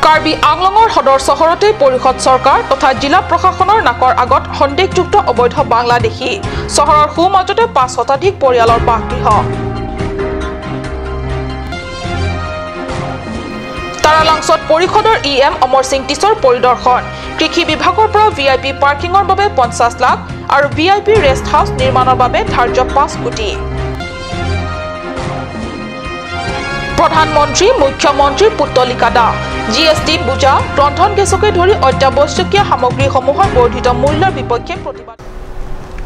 কাৰ্বি আংলঙৰ সদৰ চহৰতে পৰিষদ চৰকাৰ তথা জিলা প্ৰশাসনৰ নাকৰ আগত সন্দেহযুক্ত অবৈধ বাংলাদেশী। চহৰৰ সোঁমাজতে 5 শতাধিক পৰিয়ালৰ বাসগৃহ। তাৰালাংছত পৰিষদৰ ই এম অমৰ সিং টিছৰ পৰিদৰ্শন। কৃষি বিভাগৰ পৰা ভি আই পি পাৰ্কিঙৰ বাবে 50 লাখ আৰু ভি আই পি ৰেষ্ট হাউচ নিৰ্মাণৰ বাবে ধাৰ্য 5 কোটি। প্ৰধানমন্ত্ৰী মুখ্যমন্ত্ৰীৰ পুত্তলিকা দাহ। জি এছ টি বোজা, ৰন্ধন গেছকে ধৰি অত্যাৱশ্যকীয় সামগ্ৰীসমূহৰ বৰ্ধিত মূল্যৰ বিপক্ষে প্ৰতিবাদ।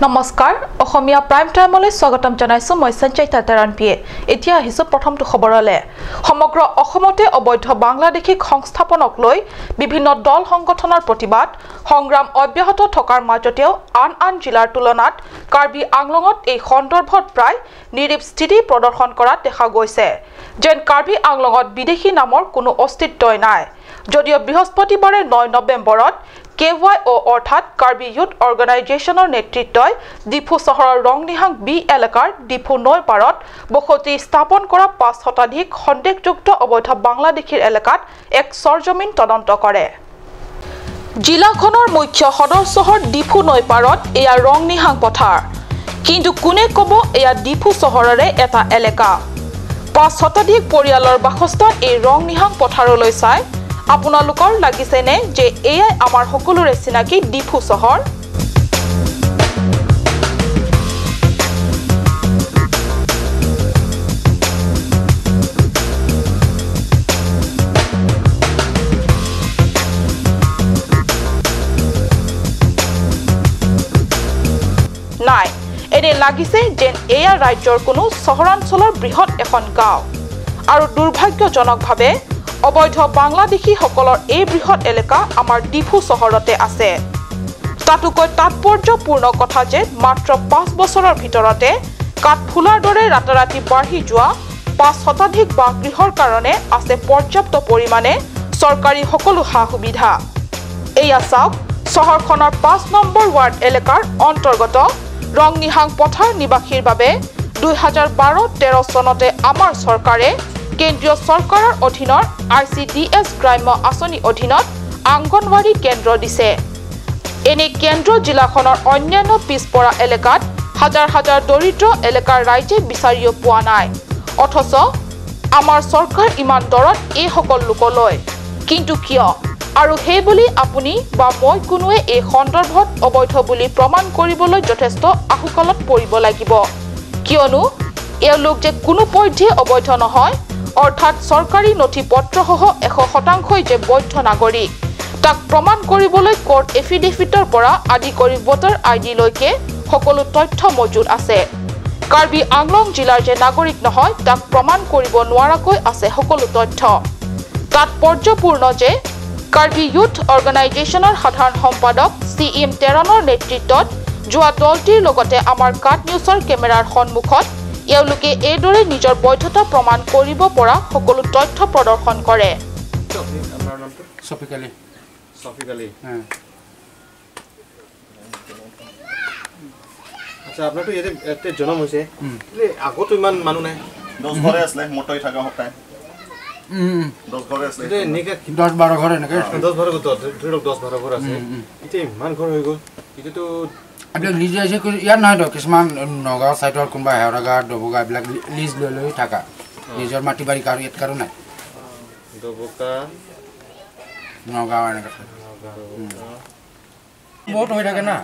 নমস্কাৰ, অসমীয়া প্ৰাইম টাইমলৈ স্বাগতম জনাইছো মই সঞ্চয়িতা তেৰাণপিয়ে। এতিয়া আহিছো প্ৰথমটো খবৰলৈ। সমগ্ৰ অসমতে অবৈধ বাংলাদেশীক সংস্থাপনক লৈ বিভিন্ন দল সংগঠনৰ প্ৰতিবাদ সংগ্ৰাম অব্যাহত থকাৰ মাজতেও আন আন জিলাৰ তুলনাত কাৰ্বি আংলঙত এই সন্দৰ্ভত প্ৰায় নিৰীপ স্থিতি প্ৰদৰ্শন কৰা দেখা গৈছে। যেন কাৰ্বি আংলঙত বিদেশী নামৰ কোনো অস্তিত্বই নাই। যদিও বৃহস্পতিবাৰে 9 নৱেম্বৰত কে ৱাই অ' অৰ্থাৎ কাৰ্বি ইউথ অৰ্গেনাইজেশ্যনৰ নেতৃত্বই ডিফু চহৰৰ ৰংনিহাং বি এলেকাৰ ডিফু নৈ পাৰত বসতি স্থাপন কৰা 5 শতাধিক সন্দেহযুক্ত অবৈধ বাংলাদেশীৰ এলেকাত এক সৰজমিন তদন্ত কৰে। জিলাখনৰ মুখ্য সদৰ চহৰ ডিফু নৈ পাৰত এয়া ৰংনিহাং পথাৰ, কিন্তু কোনে ক'ব এয়া ডিফু চহৰৰে এটা এলেকা। 5 শতাধিক পৰিয়ালৰ বাসস্থান এই ৰংনিহাং পথাৰলৈ চাই আপোনালোকৰ লাগিছেনে যে এয়াই আমাৰ সকলোৰে চিনাকি ডিফু চহৰ? নাই, এনে লাগিছে যেন এয়া ৰাজ্যৰ কোনো চহৰাঞ্চলৰ বৃহৎ এখন গাঁও। আৰু দুৰ্ভাগ্যজনকভাৱে অবৈধ বাংলাদেশীসকলৰ এই বৃহৎ এলেকা আমাৰ ডিফু চহৰতে আছে। তাতোকৈ তাৎপৰ্যপূৰ্ণ কথা যে মাত্ৰ 5 বছৰৰ ভিতৰতে কাঠফুলাৰ দৰে ৰাতাৰাতি বাঢ়ি যোৱা 5 শতাধিক বাসগৃহৰ কাৰণে আছে পৰ্যাপ্ত পৰিমাণে চৰকাৰী সকলো সা সুবিধা। এয়া চাওক, চহৰখনৰ 5 নম্বৰ ৱাৰ্ড এলেকাৰ অন্তৰ্গত ৰংনিহাং পথাৰ নিবাসীৰ বাবে 2012-13 চনতে আমাৰ চৰকাৰে কেন্দ্ৰীয় চৰকাৰৰ অধীনৰ I C D S গ্ৰাম্য আঁচনিৰ অধীনত আংগনৱাড়ী কেন্দ্ৰ দিছে। এনে কেন্দ্ৰ জিলাখনৰ অন্যান্য পিছপৰা এলেকাত হাজাৰ হাজাৰ দৰিদ্ৰ এলেকাৰ ৰাইজে বিচাৰিও পোৱা নাই। অথচ আমাৰ চৰকাৰ ইমান দৰত এইসকল লোকলৈ, কিন্তু কিয়? আৰু সেইবুলি আপুনি বা মই কোনোৱে এই সন্দৰ্ভত অবৈধ বুলি প্ৰমাণ কৰিবলৈ যথেষ্ট আহুকালত পৰিব লাগিব। কিয়নো এওঁলোক যে কোনো পধ্যে অবৈধ নহয়, অৰ্থাৎ চৰকাৰী নথি পত্ৰসহ 100% যে বৈধ নাগৰিক, তাক প্ৰমাণ কৰিবলৈ কোৰ্ট এফিডেভিটৰ পৰা আদি কৰি ভোটাৰ আই ডিলৈকে সকলো তথ্য মজুত আছে। কাৰ্বি আংলং জিলাৰ যে নাগৰিক নহয় তাক প্ৰমাণ কৰিব নোৱাৰাকৈ আছে সকলো তথ্য। তাৎপৰ্যপূৰ্ণ যে কাৰ্বি ইউথ অৰ্গেনাইজেশ্যনৰ সাধাৰণ সম্পাদক চি এম টেৰণৰ নেতৃত্বত যোৱা দলটিৰ লগতে আমাৰ কাট নিউজৰ কেমেৰাৰ সন্মুখত এওঁলোকে এইদৰে নিজৰ বৈধতা প্ৰমাণ কৰিব পৰা সকলো তথ্য প্ৰদৰ্শন কৰে। এইবিলাক লিজ আহিছে ইয়াত নহয়তো, কিছুমান নগাঁও চাইডৰ কোনোবা হেৰগা ডবকা এইবিলাক লিজ লৈ লৈ থাকা, নিজৰ মাটি বাৰী কাৰো ইয়াত কাৰো নাই। নগাঁও এনেকৈ বহুত হৈ থাকে না,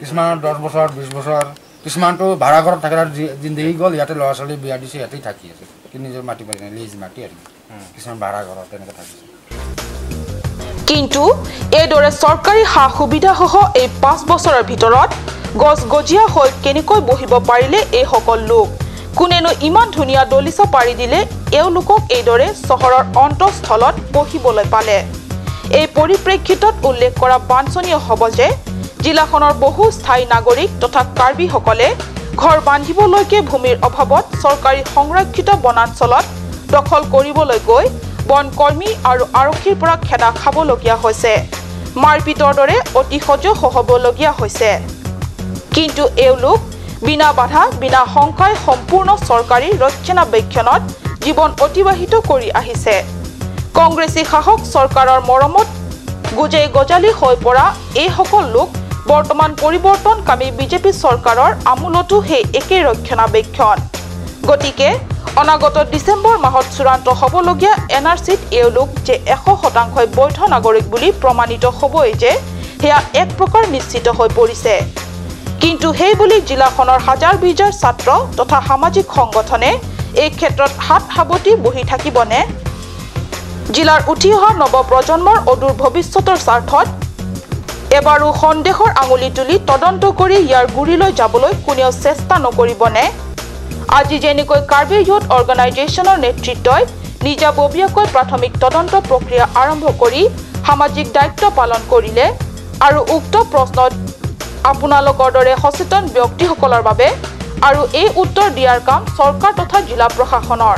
কিছুমানৰ 10 বছৰ 20 বছৰ, কিছুমানটো ভাড়া ঘৰত থাকে, জিন্দগী গ'ল ইয়াতে, ল'ৰা ছোৱালী বিয়া দিছে ইয়াতেই থাকি আছে, কিন্তু নিজৰ মাটি বাৰী নাই, লিজ মাটি আৰু কিছুমান ভাড়া ঘৰত তেনেকৈ থাকিছে। কিন্তু এইদৰে চৰকাৰী সা সুবিধাসহ এই 5 বছৰৰ ভিতৰত গছ গজীয়া হৈ কেনেকৈ বহিব পাৰিলে এইসকল লোক? কোনেনো ইমান ধুনীয়া দলিচা পাৰি দিলে এওঁলোকক এইদৰে চহৰৰ অন্তঃস্থলত বহিবলৈ পালে? এই পৰিপ্ৰেক্ষিতত উল্লেখ কৰা বাঞ্ছনীয় হ'ব যে জিলাখনৰ বহু স্থায়ী নাগৰিক তথা কাৰ্বিসকলে ঘৰ বান্ধিবলৈকে ভূমিৰ অভাৱত চৰকাৰী সংৰক্ষিত বনাঞ্চলত দখল কৰিবলৈ গৈ বনকৰ্মী আৰু আৰক্ষীৰ পৰা খেদা খাবলগীয়া হৈছে, মাৰপিটৰ দৰে অতিশয্য সহবলগীয়া হৈছে। কিন্তু এওঁলোক বিনা বাধা বিনা শংকাই সম্পূৰ্ণ চৰকাৰী ৰক্ষণাবেক্ষণত জীৱন অতিবাহিত কৰি আহিছে। কংগ্ৰেছী শাসক চৰকাৰৰ মৰমত গুজেই গজালি হৈ পৰা এইসকল লোক বৰ্তমান পৰিৱৰ্তনকামী বিজেপি চৰকাৰৰ আমোলতো সেই একেই ৰক্ষণাবেক্ষণ। গতিকে অনাগত ডিচেম্বৰ মাহত চূড়ান্ত হ'বলগীয়া এন আৰ চিত এওঁলোক যে 100% বৈধ নাগৰিক বুলি প্ৰমাণিত হ'বই যে সেয়া এক প্ৰকাৰ নিশ্চিত হৈ পৰিছে। কিন্তু সেই বুলি জিলাখনৰ হাজাৰ বিজাৰ ছাত্ৰ তথা সামাজিক সংগঠনে এই ক্ষেত্ৰত হাত সাৱটি বহি থাকিবনে? জিলাৰ উঠি অহা নৱপ্ৰজন্মৰ অদূৰ ভৱিষ্যতৰ স্বাৰ্থত এবাৰো সন্দেহৰ আঙুলি তুলি তদন্ত কৰি ইয়াৰ গুৰিলৈ যাবলৈ কোনেও চেষ্টা নকৰিবনে? আজি যেনেকৈ কাৰ্বি ইউথ অৰ্গেনাইজেশ্যনৰ নেতৃত্বই নিজাববীয়াকৈ প্ৰাথমিক তদন্ত প্ৰক্ৰিয়া আৰম্ভ কৰি সামাজিক দায়িত্ব পালন কৰিলে আৰু উক্ত প্ৰশ্নত আপোনালোকৰ দৰে সচেতন ব্যক্তিসকলৰ বাবে আৰু এই উত্তৰ দিয়াৰ কাম চৰকাৰ তথা জিলা প্ৰশাসনৰ,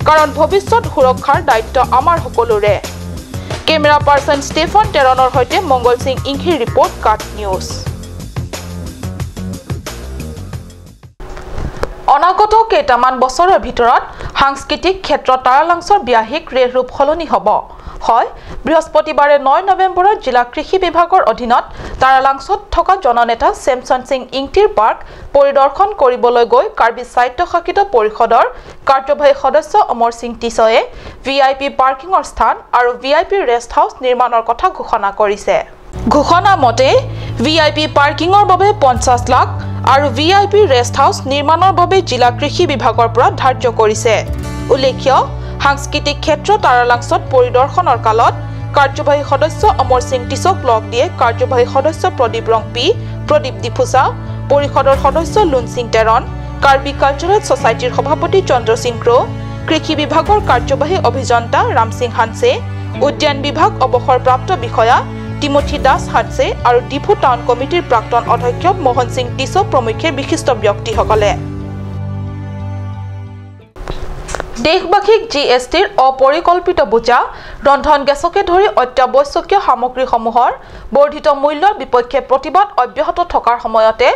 কাৰণ ভৱিষ্যত সুৰক্ষাৰ দায়িত্ব আমাৰ সকলোৰে। কেমেৰা পাৰ্চন ষ্টেফন টেৰণৰ সৈতে মংগল সিং ইংহিৰ ৰিপৰ্ট, কাট নিউজ। অনাগত কেইটামান বছৰৰ ভিতৰত সাংস্কৃতিক ক্ষেত্ৰত তাৰালাংছৰ ব্যাহিক ৰেহৰূপ সলনি হ'ব। হয়, বৃহস্পতিবাৰে 9 নৱেম্বৰত জিলা কৃষি বিভাগৰ অধীনত তাৰালাংছত থকা জননেতা চেমচন সিং ইংটিৰ পাৰ্ক পৰিদৰ্শন কৰিবলৈ গৈ কাৰ্বি স্বায়ত্তশাসিত পৰিষদৰ কাৰ্যবাহী সদস্য অমৰ সিং টিছয়ে ভি আই পি পাৰ্কিঙৰ স্থান আৰু ভি আই পি ৰেষ্ট হাউচ নিৰ্মাণৰ কথা ঘোষণা কৰিছে। ঘোষণা মতে ভি আই পি পাৰ্কিঙৰ বাবে 50 লাখ আৰু V I P rest house নিৰ্মাণৰ বাবে জিলা কৃষি বিভাগৰ পৰা ধাৰ্য কৰিছে। উল্লেখ্য, সাংস্কৃতিক ক্ষেত্ৰ তাৰালাংছত পৰিদৰ্শনৰ কালত কাৰ্যবাহী সদস্য অমৰ সিং টিছক লগ দিয়ে কাৰ্যবাহী সদস্য প্ৰদীপ ৰংপি, প্ৰদীপ ডিফুচা, পৰিষদৰ সদস্য লুন সিং টেৰন, কাৰ্বি কালচাৰেল ছচাইটিৰ সভাপতি চন্দ্ৰ সিং ক্ৰ', কৃষি বিভাগৰ কাৰ্যবাহী অভিযন্তা ৰামসিং হানছে, উদ্যান বিভাগ অৱসৰপ্ৰাপ্ত বিষয়া টিমথি দাস হানছে আৰু ডিফু টাউন কমিটিৰ প্ৰাক্তন অধ্যক্ষ মোহন সিং টিছ প্ৰমুখ্যে বিশিষ্ট ব্যক্তিসকলে। দেশবাসীক জি এছ টিৰ অপৰিকল্পিত বোজা, ৰন্ধন গেছকে ধৰি অত্যাৱশ্যকীয় সামগ্ৰীসমূহৰ বৰ্ধিত মূল্যৰ বিপক্ষে প্ৰতিবাদ অব্যাহত থকাৰ সময়তে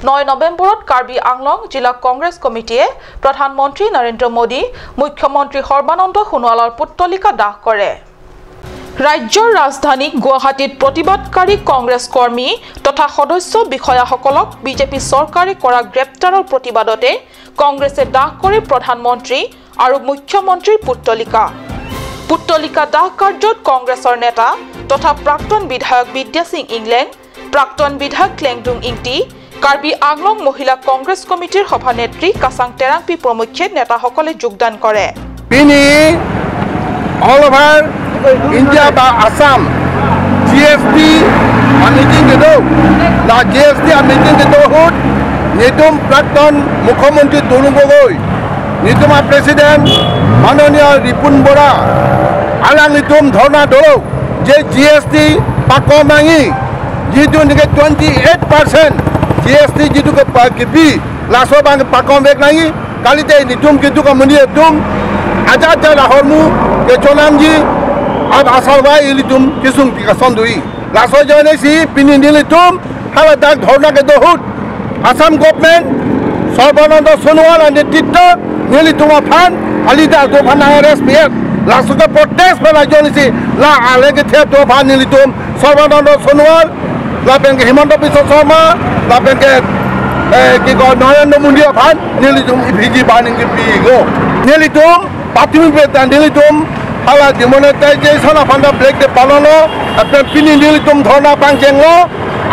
9 নৱেম্বৰত কাৰ্বি আংলং জিলা কংগ্ৰেছ কমিটিয়ে প্ৰধানমন্ত্ৰী নৰেন্দ্ৰ মোদী, মুখ্যমন্ত্ৰী সৰ্বানন্দ সোণোৱালৰ পুত্তলিকা দাহ কৰে। ৰাজ্যৰ ৰাজধানী গুৱাহাটীত প্ৰতিবাদকাৰী কংগ্ৰেছ কৰ্মী তথা সদস্য বিষয়াসকলক বিজেপি চৰকাৰে কৰা গ্ৰেপ্তাৰৰ প্ৰতিবাদতে কংগ্ৰেছে দাহ কৰে প্ৰধানমন্ত্ৰী আৰু মুখ্যমন্ত্ৰীৰ পুত্তলিকা। পুত্তলিকা দাহ কাৰ্যত কংগ্ৰেছৰ নেতা তথা প্ৰাক্তন বিধায়ক বিদ্যা সিং ইংলেং, প্ৰাক্তন বিধায়ক ক্লেংডুং ইংটি, কাৰ্বি আংলং মহিলা কংগ্ৰেছ কমিটিৰ সভানেত্ৰী কাছাং টেৰাংপি প্ৰমুখ্যে নেতাসকলে যোগদান কৰে। All over India বা Assam GST meeting GST meeting নিতুম প্ৰাক্তন মুখ্যমন্ত্ৰী তৰুণ গগৈ, নিতুমা প্ৰেসিডেন্ট মাননীয় ৰিপুণ বৰা আলা নিতুম ধৰ্ণা ধৰক যে জি এছ টি পাকমাঙি যিটো নেকি 28% জি এছ টি যিটো বি লাছৰ পাকম বেগ নাঙি কালিতে নিতুম কিন্তু কমনি তুম আজাদ যা লাহৰ মু কেচনামজি अब आसार भाई इली तुम किसुम की दुई लासो जाने सी पिनी नीली तुम हर दाग धरना के दोहुत आसाम गवर्नमेंट सर्बानंद सोनोवाल नेतृत्व नीली तुम फान अलीदा दो फान आर एस पी एफ लासो के प्रोटेस्ट पर जाने सी ला आले के थे दो फान नीली तुम सर्बानंद सोनोवाल ला बेंके हिमंत बिश्व शर्मा ला बेंके की नरेंद्र मोदी फान नीली तुम भिजी बानिंग पी गो नीली तुम प्राथमिक नीली तुम हाला डिमोनेटाइजेशन फान्दा ब्लेक दे पालनो अपने पिनी नीली तुम धरना पांचेंगो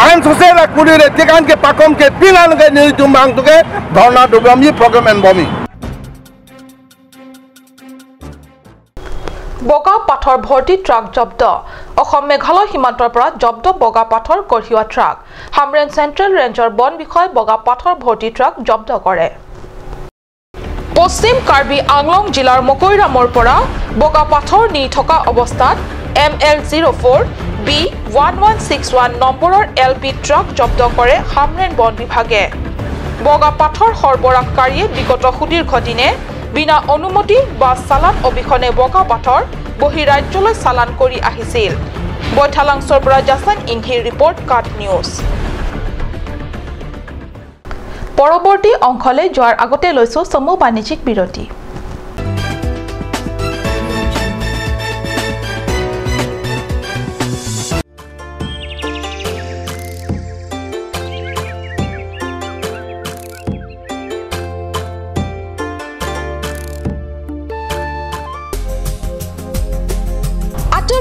आन सोसेला कुड़ी रे तिकान के पाकम के पिलान के नीली तुम मांग तुके धरना डुबामी प्रोग्राम एंड बमी। বগা পাথৰ ভৰ্তি ট্ৰাক জব্দ। অসম মেঘালয় সীমান্তৰ পৰা জব্দ বগা পাথৰ কঢ়িওৱা ট্ৰাক। হামৰেন চেণ্ট্ৰেল ৰেঞ্জৰ বন বিষয়াই বগা পাথৰ ভৰ্তি ট্ৰাক জব্দ কৰে। পশ্চিম কাৰ্বি আংলং জিলাৰ মকৈৰামৰ পৰা বগা পাথৰ নি থকা অৱস্থাত ML 04 B 1161 নম্বৰৰ এল পি ট্ৰাক জব্দ কৰে হামৰেন বন বিভাগে। বগা পাথৰ সৰবৰাহকাৰীয়ে বিগত সুদীৰ্ঘ দিনে বিনা অনুমতি বা চালান অবিহনে বগা পাথৰ বহিৰাজ্যলৈ চালান কৰি আহিছিল। বৈঠালাংছৰ পৰা জাছান ইংহিৰ ৰিপৰ্ট, কাট নিউজ। পৰৱৰ্তী অংশলৈ যোৱাৰ আগতে লৈছো চমু বাণিজ্যিক বিৰতি।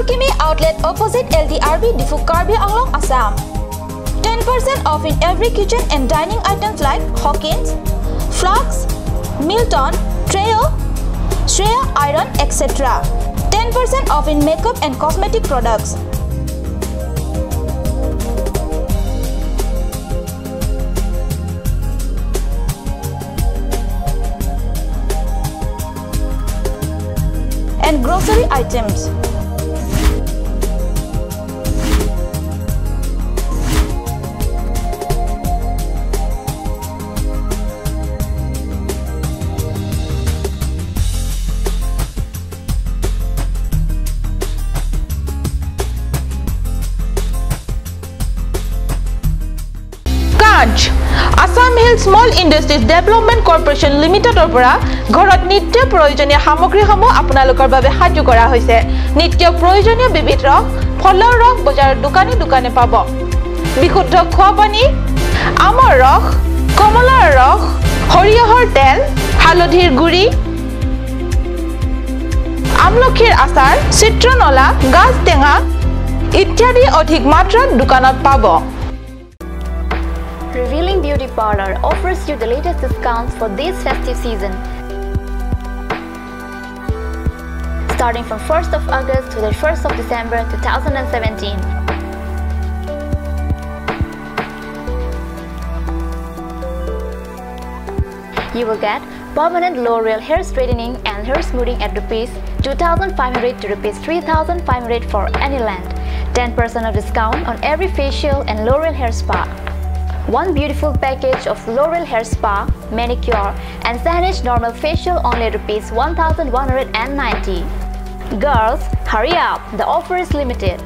Kimi outlet opposite LDRB Diphu Karbi Anglong, Assam. 10% off in every kitchen and dining items like Hawkins, Flux, Milton, Treo, Shreya Iron, etc. 10% off in makeup and cosmetic products. And grocery items. Assam Hill Small Industries Development Corporation লিমিটেডৰ পৰা ঘৰত নিত্য প্ৰয়োজনীয় সামগ্ৰীসমূহ আপোনালোকৰ বাবে সাজু কৰা হৈছে। নিত্য প্ৰয়োজনীয় বিবিধ ৰস, ফলৰ ৰস বজাৰৰ দোকানে দোকানে পাব। বিশুদ্ধ খোৱা পানী, আমৰ ৰস, কমলাৰ ৰস, সৰিয়হৰ তেল, হালধিৰ গুড়ি, আমলখিৰ আচাৰ, চিত্ৰনলা, গাজ টেঙা ইত্যাদি অধিক মাত্ৰাত দোকানত পাব। Revealing Beauty Parlor offers you the latest discounts for this festive season. Starting from 1st of August to the 1st of December 2017. You will get permanent L'Oreal hair straightening and hair smoothing at rupees 2,500 to rupees 3,500 for any length. 10% of discount on every facial and L'Oreal hair spa. One beautiful package of L'Oreal hair spa, manicure and Sandwich normal facial only rupees 1,190. Girls, hurry up, the offer is limited.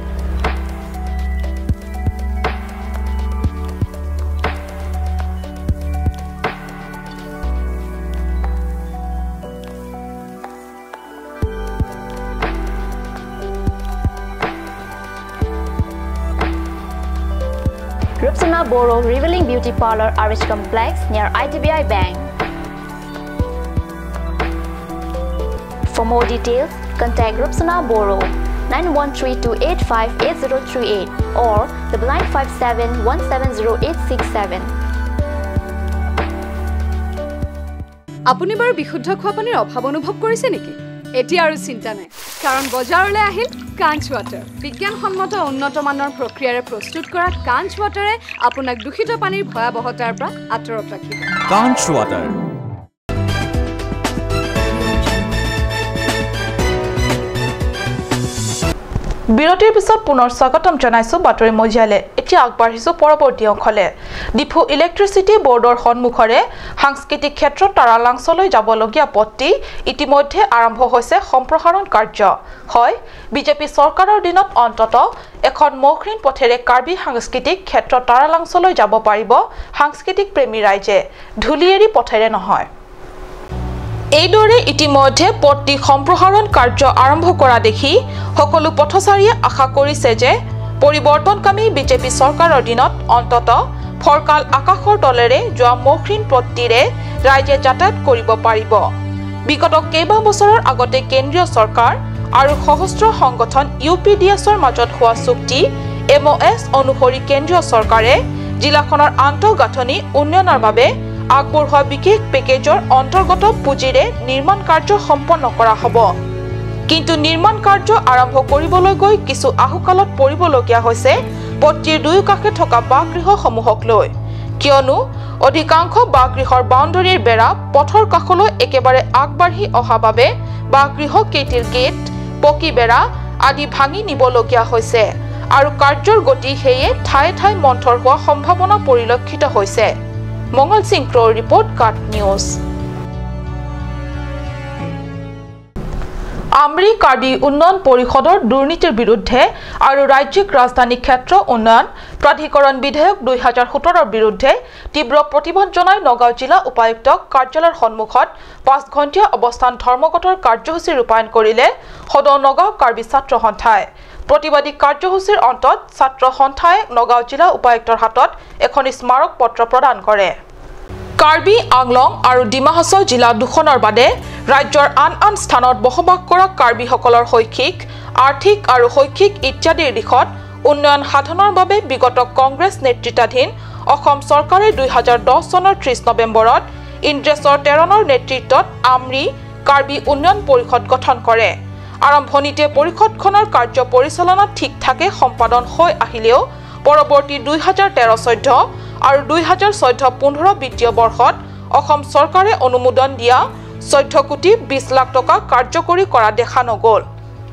Rupsana Boro, Revealing Beauty Parlor, RH Complex near IDBI Bank. For more details, contact Rupsana Boro 9132858038 or 9957170867. আপুনি বাৰু বিশুদ্ধ খোৱা পানীৰ অভাৱ অনুভৱ কৰিছে নেকি? এতিয়া আৰু চিন্তা নাই, কাৰণ বজাৰলৈ আহিল কাঞ্চ ৱাটাৰ। বিজ্ঞানসন্মত উন্নত মানৰ প্ৰক্ৰিয়াৰে প্ৰস্তুত কৰা কাঞ্চ ৱাটাৰে আপোনাক দূষিত পানীৰ ভয়াৱহতাৰ পৰা আঁতৰত ৰাখিব। কাঞ্চ ৱাটাৰ। বিৰতিৰ পিছত পুনৰ স্বাগতম জনাইছো বাতৰি মজিয়ালে। এতিয়া আগবাঢ়িছো পৰৱৰ্তী অংশলে। ডিফু ইলেক্ট্ৰিচিটি বৰ্ডৰ সন্মুখৰে সাংস্কৃতিক ক্ষেত্ৰত তাৰালাংচলৈ যাবলগীয়া পথটি ইতিমধ্যে আৰম্ভ হৈছে সম্প্ৰসাৰণ কাৰ্য। হয়, বিজেপি চৰকাৰৰ দিনত অন্তত এখন মসৃণ পথেৰে কাৰ্বি সাংস্কৃতিক ক্ষেত্ৰ তাৰালাংচলৈ যাব পাৰিব সাংস্কৃতিক প্ৰেমী ৰাইজে, ধূলিয়েৰি পথেৰে নহয়। এইদৰে ইতিমধ্যে পথটি সম্প্ৰসাৰণ কাৰ্য আৰম্ভ কৰা দেখি সকলো পথচাৰীয়ে আশা কৰিছে যে পৰিৱৰ্তনকামী বিজেপি চৰকাৰৰ দিনত অন্তত ফৰকাল আকাশৰ তলেৰে যোৱা মসৃণ পথটিৰে ৰাইজে যাতায়াত কৰিব পাৰিব। বিগত কেইবা বছৰৰ আগতে কেন্দ্ৰীয় চৰকাৰ আৰু সশস্ত্ৰ সংগঠন ইউ পি ডি এছৰ মাজত হোৱা চুক্তি এম অ' এছ অনুসৰি কেন্দ্ৰীয় চৰকাৰে জিলাখনৰ আন্তঃগাঁথনি উন্নয়নৰ বাবে আগবঢ়োৱা বিশেষ পেকেজৰ অন্তৰ্গত পুঁজিৰে নিৰ্মাণ কাৰ্য সম্পন্ন কৰা হ'ব। কিন্তু নিৰ্মাণ কাৰ্য আৰম্ভ কৰিবলৈ গৈ কিছু আহুকালত পৰিবলগীয়া হৈছে পথটিৰ দুয়োকাষে থকা বাসগৃহসমূহক লৈ। কিয়নো অধিকাংশ বাসগৃহৰ বাউণ্ডৰীৰ বেৰা পথৰ কাষলৈ একেবাৰে আগবাঢ়ি অহা বাবে বাসগৃহ কেইটিৰ গেট, পকী বেৰা আদি ভাঙি নিবলগীয়া হৈছে আৰু কাৰ্যৰ গতি সেয়ে ঠায়ে ঠায়ে মন্থৰ হোৱা সম্ভাৱনা পৰিলক্ষিত হৈছে। মঙ্গল সিং ক্ৰ'ৰ ৰিপৰ্ট, কাট নিউজ। আমৰি কাৰ্বি উন্নয়ন পৰিষদৰ দুৰ্নীতিৰ বিৰুদ্ধে আৰু ৰাজ্যিক ৰাজধানী ক্ষেত্ৰ উন্নয়ন প্ৰাধিকৰণ বিধেয়ক 2017ৰ বিৰুদ্ধে তীব্ৰ প্ৰতিবাদ জনাই নগাঁও জিলা উপায়ুক্ত কাৰ্যালয়ৰ সন্মুখত 5 ঘণ্টীয়া অৱস্থান ধৰ্মঘটৰ কাৰ্যসূচী ৰূপায়ণ কৰিলে সদৌ নগাঁও কাৰ্বি ছাত্ৰ সন্থাই। প্ৰতিবাদী কাৰ্যসূচীৰ অন্তত ছাত্ৰ সন্থাই নগাঁও জিলা উপায়ুক্তৰ হাতত এখন স্মাৰক পত্ৰ প্ৰদান কৰে। কাৰ্বি আংলং আৰু ডিমা হাছাও জিলা দুখনৰ বাদে ৰাজ্যৰ আন আন স্থানত বসবাস কৰা কাৰ্বিসকলৰ শৈক্ষিক, আৰ্থিক আৰু শৈক্ষিক ইত্যাদিৰ দিশত উন্নয়ন সাধনৰ বাবে বিগত কংগ্ৰেছ নেতৃত্বাধীন অসম চৰকাৰে 2010 চনৰ 30 নৱেম্বৰত ইন্দ্ৰেশ্বৰ টেৰণৰ নেতৃত্বত আমৰি কাৰ্বি উন্নয়ন পৰিষদ গঠন কৰে। আৰম্ভণিতে পৰিষদখনৰ কাৰ্য পৰিচালনা ঠিকঠাকে সম্পাদন হৈ আহিলেও পৰৱৰ্তী 2013-14 আৰু 2014-15 বিত্তীয় বৰ্ষত অসম চৰকাৰে অনুমোদন দিয়া 14 কোটি 20 লাখ টকা কাৰ্যকৰী কৰা দেখা নগ'ল।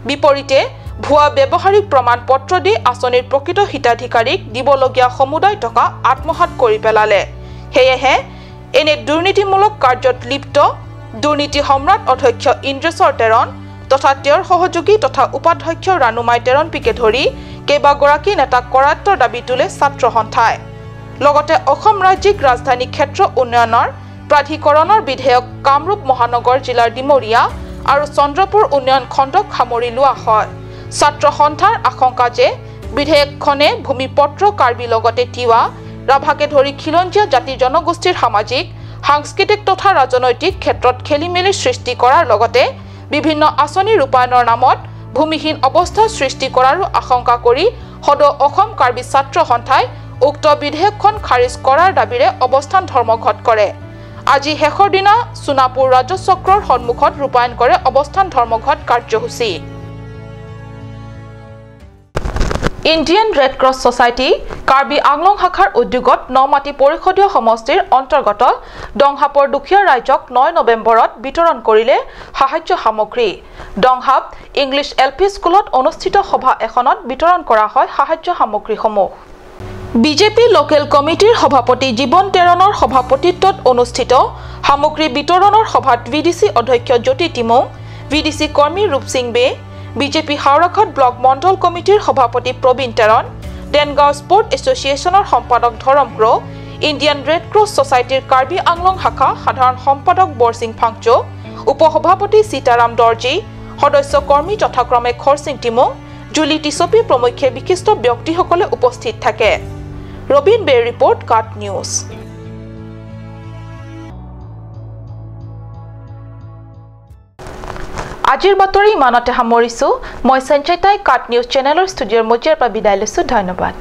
বিপৰীতে ভুৱা ব্যৱহাৰিক প্ৰমাণ পত্ৰ দি আঁচনিৰ প্ৰকৃত হিতাধিকাৰীক দিবলগীয়া সমুদায় টকা আত্মসাত কৰি পেলালে। সেয়েহে এনে দুৰ্নীতিমূলক কাৰ্যত লিপ্ত দুৰ্নীতি সম্ৰাট অধ্যক্ষ ইন্দ্ৰেশ্বৰ টেৰণ তথা তেওঁৰ সহযোগী তথা উপাধ্যক্ষ ৰাণুমাই টেৰণপিকে ধৰি কেইবাগৰাকী নেতাক কৰায়ত্তৰ দাবী তোলে ছাত্ৰ সন্থাই। লগতে অসম ৰাজ্যিক ৰাজধানী ক্ষেত্ৰ উন্নয়নৰ প্ৰাধিকৰণৰ বিধেয়ক কামৰূপ মহানগৰ জিলাৰ ডিমৰীয়া আৰু চন্দ্ৰপুৰ উন্নয়ন খণ্ডক সামৰি লোৱা হয়। ছাত্ৰ সন্থাৰ আশংকা যে বিধেয়কখনে ভূমিপত্ৰ কাৰ্বি লগতে তিৱা, ৰাভাকে ধৰি খিলঞ্জীয়া জাতি জনগোষ্ঠীৰ সামাজিক, সাংস্কৃতিক তথা ৰাজনৈতিক ক্ষেত্ৰত খেলিমেলিৰ সৃষ্টি কৰাৰ লগতে বিভিন্ন আঁচনি ৰূপায়ণৰ নামত ভূমিহীন অৱস্থাৰ সৃষ্টি কৰাৰো আশংকা কৰি সদৌ অসম কাৰ্বি ছাত্ৰ সন্থাই উক্ত বিধেয়কখন খাৰিজ কৰাৰ দাবীৰে অৱস্থান ধৰ্মঘট কৰে। আজি শেষৰ দিনা সোণাপুৰ ৰাজচক্ৰৰ সন্মুখত ৰূপায়ণ কৰে অৱস্থান ধৰ্মঘট কাৰ্যসূচী। Indian red cross society Karbi Anglong শাখাৰ উদ্যোগত নমাটি পৰিষদীয় সমষ্টিৰ অন্তৰ্গত দংহাপৰ দুখীয়া ৰাইজক 9 নৱেম্বৰত বিতৰণ কৰিলে সাহায্য সামগ্ৰী। দংহাপ ইংলিছ এল পি স্কুলত অনুষ্ঠিত সভা এখনত বিতৰণ কৰা হয় সাহায্য সামগ্ৰীসমূহ। বিজেপি লোকেল কমিটিৰ সভাপতি জীৱন টেৰণৰ সভাপতিত্বত অনুষ্ঠিত সামগ্ৰী বিতৰণৰ সভাত ভি ডি চি অধ্যক্ষ Jyoti Timung, V D C কৰ্মী ৰূপসিং বে, বিজেপি হাওৰাঘাট ব্লক মণ্ডল কমিটিৰ সভাপতি প্ৰবীণ টেৰণ, দেনগাঁও স্পৰ্ট এছ'চিয়েশ্যনৰ সম্পাদক Dharam Kro', Indian red cross ছ'চাইটিৰ কাৰ্বি আংলং শাখা সাধাৰণ সম্পাদক বৰসিং ফাংচো, উপসভাপতি সীতাৰাম দৰ্জী, সদস্য কৰ্মী যথাক্ৰমে খৰসিং তিমুং, জুলি টিচপি প্ৰমুখ্যে বিশিষ্ট ব্যক্তিসকলে উপস্থিত থাকে। ৰবীন বেৰ ৰিপৰ্ট, কাট নিউজ। আজিৰ বাতৰি ইমানতে সামৰিছোঁ। মই সঞ্চয়তাই কাট নিউজ চেনেলৰ ষ্টুডিঅ'ৰ মজিয়াৰ পৰা বিদায় লৈছোঁ। ধন্যবাদ।